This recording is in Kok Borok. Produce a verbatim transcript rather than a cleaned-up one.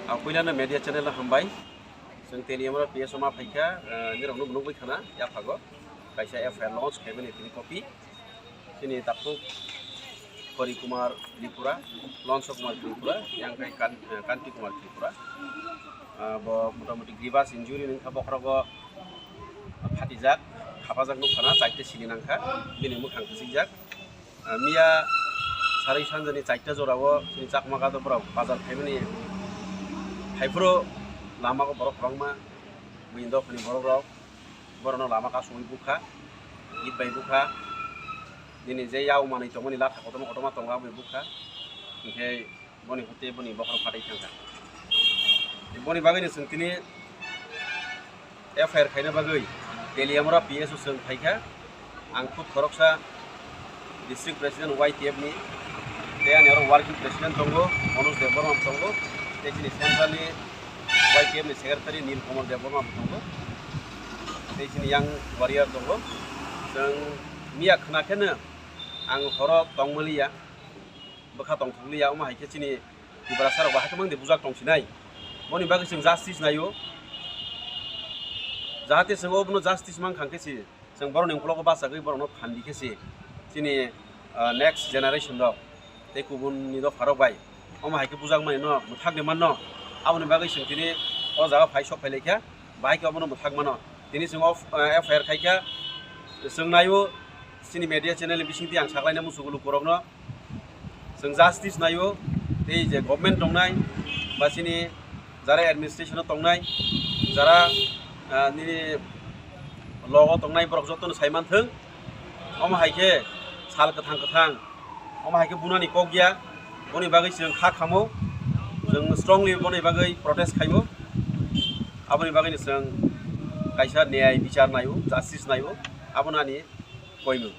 Ah, puilano media channel no hambai. Chwng Teliamura P S o ma phaikha, ah, nirokno nugwi khana yaphago. Kaisa F I R launch khaimani tini copy. Chini takhuk Hari Kumar Tripura, Lonso Kumar Tripura, yang khai Kan-, eh, Kanti Kumar Tripura. Ah, bo motamoti grievous injury wngkha bokhorogo phatijak, khapajak nukha na, chaite sini nangkha, bini mwkhang kwchwijak. Ah, miya sarwi sanjani chaita jorao chini Chakma gadok borok bazar phaimani phaiphuru lamao borok kwbangma buini dophani borok rok borokno lama kasugwi bukha, it bai bukha, nini je yao manwi tongmani latha kotorma kotorma tongo aboni bukha, hinkhe boni hote boni bokhorok phatwi thangkha. Boni bagwino chwng tini F I R khaina bagwi Teliamura P S o chwng phaikha. Ang khud khoroksa district president Y T F ni, tei ani oro working president tongo, Manoj Debbarma tongo, tei chini central ni Y T F ni secretary Nil Kamal Debbarma tongo, tei chini young warrior tongo. Chwng miya khna kheno ang horo tongmaliya, bwkha tongthokliya, omo hai khe chini Tiprasa rok bo hai khe mang de bujak tongsinai. Boni bagwi chwng justice naio, jahate chwng obono justice mang khang khe se chwng borokni ukologo bachagwi borokno phan di khe se chini, ah, next generation rok tei kubun ni dopha rok bai omo hai khe bujak mani no mwthak ni manno. Aboni bagwi chwng tini o jaga phai sok phai lai kha, bahai khe obono mwthak mano. Tini chwng o, ah, F I R khai kha, chwng naio chini media channel ni bisingtwi ang saklaina muchungo lukurokno. Chwng justice naio, tei je government tongnai, ba chini jara administration o tongnai, jara, ah, nini logo tongnai borok jotono sai manthwng. Omo hai khe sal kwthang kwthang, omo hai khe bunani kok ya, boni bagwi chwng kha khamo, chwng strongly boni bagwi protest khaio. Aboni bagwino chwng kaisa niyai bichar naio, justice naio, abono ani koimung.